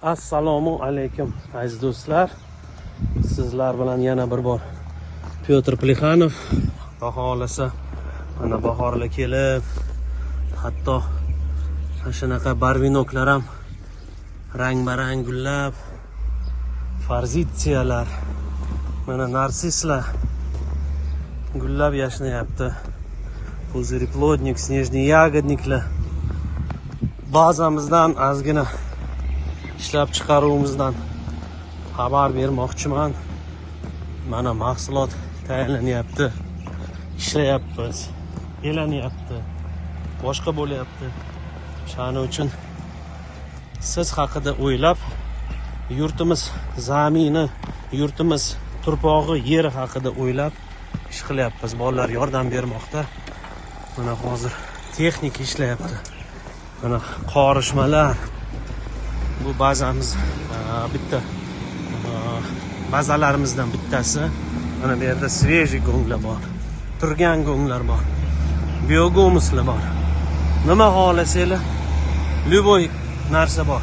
Assalomu alaykum, aziz do'stlar. Sizlar bilan yana bir bor Pyotr Plexanov. Xudo xohlasa, mana bahorlar kelib, hatto mana shunaqa barvinoklar ham rang-barang gullab, forzitsiyalar, mana narsislar gullab yashnayapti. Пузыреплодник, снежный ягодник lar bazamizdan ozgina ishlab chiqaruvimizdan xabar bermoqchiman. Mana mahsulot tayyorlanyapti, ishlayapmiz, elanyapti, boshqa bo'lyapti. Shuning uchun siz haqida o'ylab, yurtimiz zamini, yurtimiz turpog'i, yeri haqida o'ylab ish qilyapmiz. Bolalar yordam bermoqda. Mana hozir texnika ishlayapti. Mana qorishmalar. Bu bazamiz bitta bazalarimizdan bittasi. Mana bu yerda свежий gonglar bor. Turgan gonglar bor. Biogumuslar bor. Nima xohlasanglar, любой narsa bor.